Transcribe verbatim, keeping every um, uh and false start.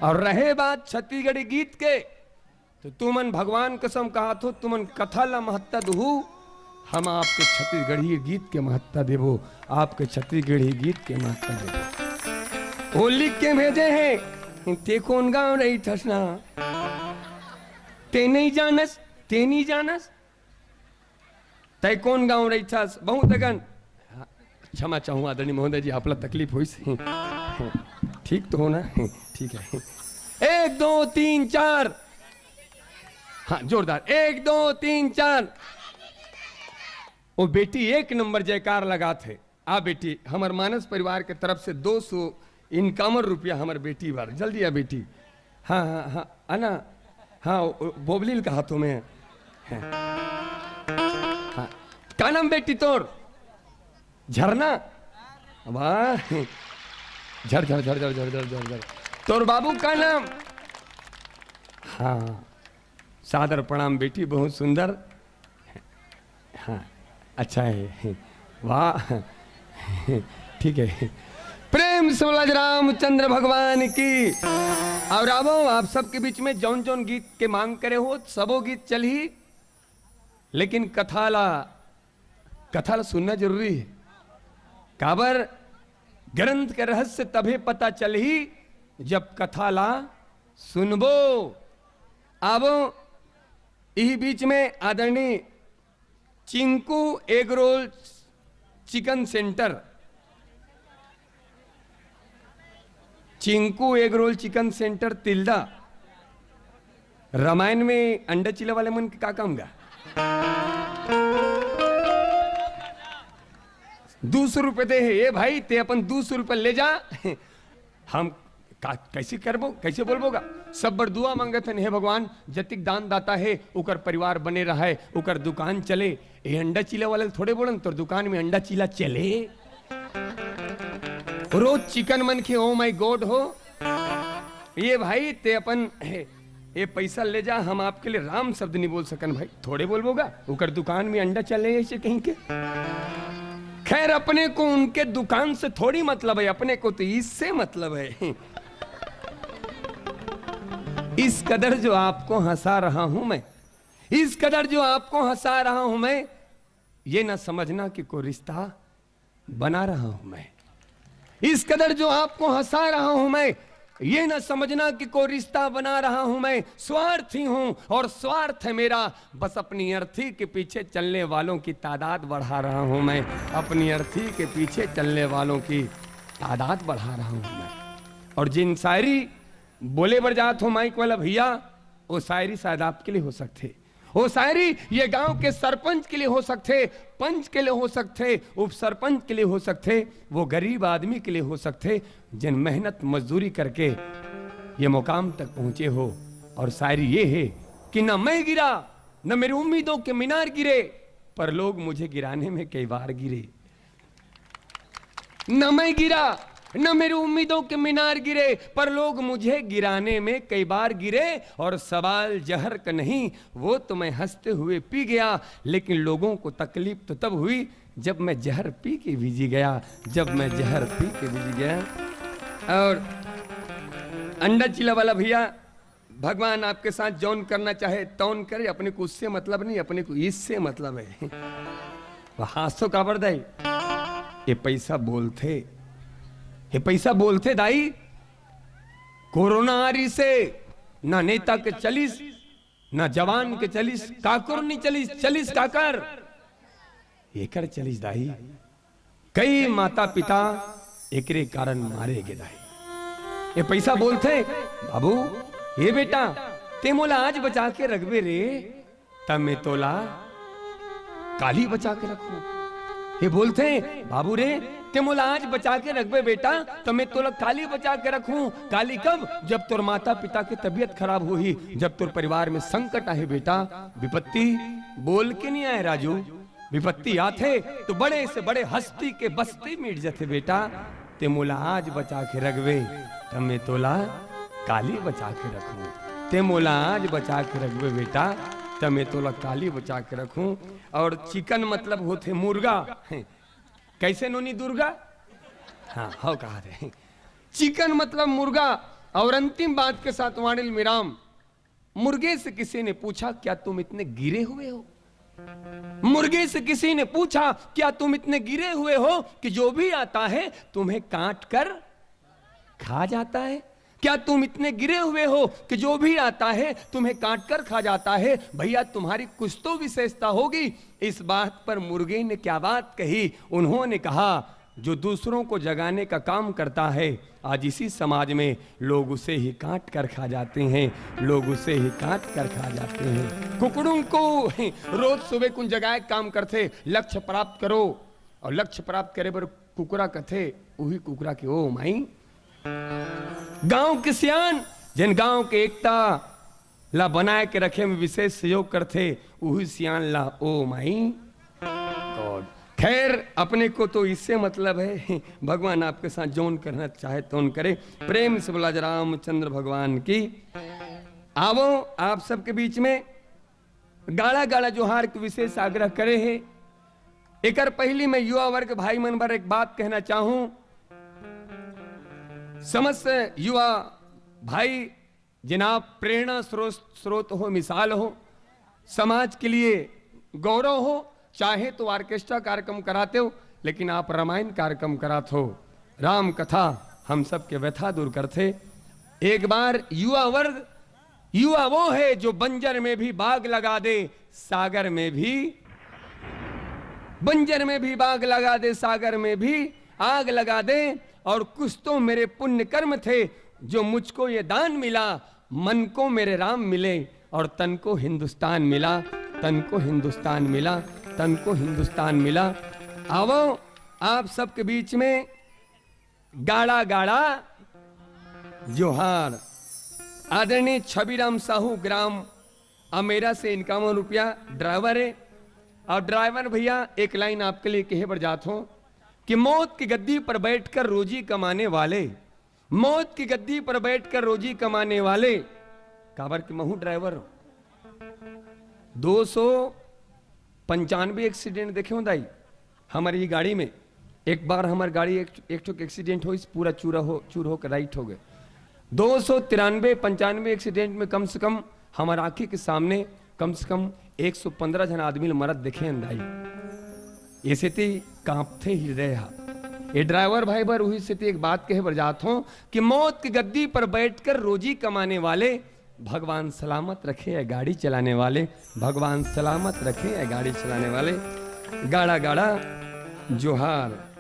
और रहे बात छत्तीसगढ़ी गीत के, तो तुमन भगवान कसम कहत हो, तुमन कथा ला महत्ता दुहू, हम आपके छत्तीसगढ़ी गीत के महत्ता देबो, आपके छत्तीसगढ़ी गीत के महत्ता देबो। वो लिख के भेजे हैं, ते कोन गाँव रहिथस ना, ते नहीं जानस, ते नहीं जानस, तै कोन गाँव रहिथस? बहुत अकन क्षमा चाहूँ आदरणीय महोदय जी, आपला तकलीफ होइस। ठीक तो हो ना? ठीक है। एक, दो, तीन, चार। हाँ, जोरदार। एक, दो, तीन, चार। वो बेटी एक नंबर जयकार लगात हे। आ बेटी, हमर मानस परिवार के तरफ से दो सौ इनकामर रुपया हमर बेटी बर। जल्दी आ बेटी। हाँ, हाँ, हाँ, आना। हाँ, ओ, ओ, बोबली ल कहा तो मैं। हाँ। हाँ। का नाम बेटी तोर? झरना। वाह। झर, झर, झर, झर, झर, झर, झर, झर। तोर बाबू का नाम? हाँ। सादर प्रणाम बेटी, बहुत सुंदर। हाँ, अच्छा है। वाह। ठीक है। प्रेम से बोला रामचंद्र भगवान की। और आवो, आप सबके बीच में जौन जौन गीत के मांग करे हो, सबो गीत चलही, लेकिन कथा ला, कथा ला सुनना जरूरी है। काबर, ग्रंथ के रहस्य तभे पता चलही, जब कथा ला सुनबो। आवो, इही बीच में आदरणीय Chinku egg roll chicken centre, Chinku egg roll chicken centre Tilda, Ramayan में अंडा चीला वाले मन के का काम गा? दू सौ रुपये दे हे, ए भाई, ते अपन दू सौ रुपये ले जा। हम का, कैसे करबो, कैसे बोलबो गा? सब बर दुआ मांगत हन, हे भगवान, जतिक दान दाता हे, ओकर परिवार बने रहय, ओकर दुकान चले। ए अंडा चीला वाले ल थोड़े बोलन, तोर दुकान में अंडा चीला चले। रोज चिकन मन के, ओ माय गॉड हो। ये भाई, ते अपन, हे, ये पैसा ले जा, हम आपके लिए राम शब्द नहीं बोल सकन भाई, थोड़े बोलबो गा, ओकर दुकान में अंडा चले ऐसे कहीं के। खैर, अपने को उनके दुकान से थोड़ी मतलब है, अपने को तो इससे मतलब है। इस कदर जो आपको हंसा रहा हूं मैं, इस कदर जो आपको हंसा रहा हूं मैं, ये ना समझना कि कोई रिश्ता बना रहा हूं मैं। इस कदर जो आपको हंसा रहा हूं मैं, ये ना समझना कि कोई रिश्ता बना रहा हूं मैं। स्वार्थी हूं और स्वार्थ है मेरा, बस अपनी अर्थी के पीछे चलने वालों की तादाद बढ़ा रहा हूं मैं, अपनी अर्थी के पीछे चलने वालों की तादाद बढ़ा रहा हूं मैं। और जिन शायरी बोले बर जात हो माइक वाला भैया, वो शायरी शायद आपके लिए हो सकते, वो शायरी ये गांव के सरपंच के लिए हो सकते, पंच के लिए हो सकते, उप सरपंच के लिए हो सकते, वो गरीब आदमी के लिए हो सकते, जिन मेहनत मजदूरी करके ये मुकाम तक पहुंचे हो। और शायरी ये है कि ना मैं गिरा, न मेरी उम्मीदों के मीनार गिरे, पर लोग मुझे गिराने में कई बार गिरे। न मैं गिरा, न मेरी उम्मीदों के मीनार गिरे, पर लोग मुझे गिराने में कई बार गिरे। और सवाल जहर का नहीं, वो तो मैं हंसते हुए पी गया, लेकिन लोगों को तकलीफ तो तब हुई जब मैं जहर पी के भी जी गया, जब मैं जहर पी के भी जी गया। और अंडा चीला वाला भैया, भगवान आपके साथ जौन करना चाहे तौन करे, अपने को उससे मतलब नहीं, अपने को इससे मतलब है। वो हांसो काबर दाई, ये पैसा बोलथे, ये पैसा बोलथे दाई। कोरोना आरी से ना नेता के चलिस, ना जवान के चलिस, काकर नहीं चलिस, चलिस काकर? एकर चलिस दाई। कई माता पिता एकरे कारण मारे गे दाई। ये पैसा बोलथे, बाबू, ये बेटा, ते मोला आज बचा के रखबे रे, तब मैं तोला काली बचा के रखूं। ये बोलथे, बाबू रे, ते मोला आज बचा के रखबे बेटा, तब मैं तोला काली बचा के रखूं। काली कब? जब तोर माता पिता के तबीयत खराब होही, जब तोर परिवार में संकट आहे बेटा। विपत्ति बोल के नहीं आए राजू, विपत्ति आथे तो बड़े से बड़े हस्ती के बस्ती मिट जथे बेटा। ते मोला आज बचा के रखबे, त मैं तोला काली बचा के रखूं। ते मोला आज बचा के रखबे बेटा, त मैं तोला काली बचा के रखूं। और चिकन मतलब होथे मुर्गा। कैसे नोनी दुर्गा? हाँ, हो कहा थे। चिकन मतलब मुर्गा, और अंतिम बात के साथ वाणिल मिराम, मुर्गे से किसी ने पूछा, "क्या तुम इतने गिरे हुए हो?" मुर्गे से किसी ने पूछा, "क्या तुम इतने गिरे हुए हो कि जो भी आता है तुम्हें काट कर खा जाता है? क्या तुम इतने गिरे हुए हो कि जो भी आता है तुम्हें काट कर खा जाता है?" भैया, तुम्हारी कुछ तो विशेषता होगी। इस बात पर मुर्गे ने क्या बात कही? उन्होंने कहा, "जो दूसरों को जगाने का काम करता है, आज इसी समाज में लोग उसे ही काट कर खा जाते हैं, लोग उसे ही काट कर खा जाते हैं।" कुकड़ों को रोज सुबह कुन जगाए काम करथे, लक्ष्य प्राप्त करो, और लक्ष्य प्राप्त करे बर कुकरा कथे, उही कुकरा के ओ माई। गांव के सियान, जिन गांव के एकता ला बनाए के रखे में विशेष सहयोग करथे, उही सियान ला ओ माई गॉड। खैर, अपने को तो इससे मतलब है, भगवान आपके साथ जौन करना चाहे तौन करे। प्रेम से बोला जा रामचंद्र भगवान की। आवो आप सबके बीच में गाड़ा गाड़ा जोहार के विशेष आग्रह करे हे। एकर पहली मैं युवा वर्ग भाई मन बर एक बात कहना चाहूं। समस्त युवा भाई, जिन आप प्रेरणा स्रोत, स्रोत हो, मिसाल हो, समाज के लिए गौरव हो, चाहे तो ऑर्केस्ट्रा कार्यक्रम कराते हो, लेकिन आप रामायण कार्यक्रम करात हो। राम कथा हम सबके व्यथा दूर करथे। एक बार युवा वर्ग, युवा वो है जो बंजर में भी बाग लगा दे, सागर में भी, बंजर में भी बाग लगा दे, सागर में भी आग लगा दे। और कुछ तो मेरे पुण्य कर्म थे जो मुझको ये दान मिला, मन को मेरे राम मिले और तन को हिंदुस्तान मिला, तन को हिंदुस्तान मिला, तन को हिंदुस्तान मिला। आवो आप सबके बीच में गाड़ा गाड़ा जोहार। आदरणीय छबीराम साहू, ग्राम अमेरा से इक्यावन रुपया, ड्राइवर है। और ड्राइवर भैया, एक लाइन आपके लिए कहे बर जात हो कि मौत की गद्दी पर बैठकर रोजी कमाने वाले, मौत की गद्दी पर बैठकर रोजी कमाने वाले, काबर कि महू ड्राइवर हो। दो सौ पंचानवे एक्सीडेंट देखे हो दाई, हमारी गाड़ी में। एक बार हमारी गाड़ी एक, एक ठो एक्सीडेंट होइस, पूरा चूरा हो, चूर होकर राइट हो गए। दो सौ तिरानवे पंचानवे एक्सीडेंट में कम से कम हमार आंखी के सामने कम से कम एक सौ पंद्रह झन आदमी ल मरत देखे हन दाई। ये सेती कांपथे हृदय हा। ये ड्राइवर भाई बर उही सेती एक बात कहे बर जात हों कि मौत की गद्दी पर बैठकर रोजी कमाने वाले, भगवान सलामत रखे ये गाड़ी चलाने वाले, भगवान सलामत रखे ये गाड़ी चलाने वाले। गाड़ा गाड़ा जोहार।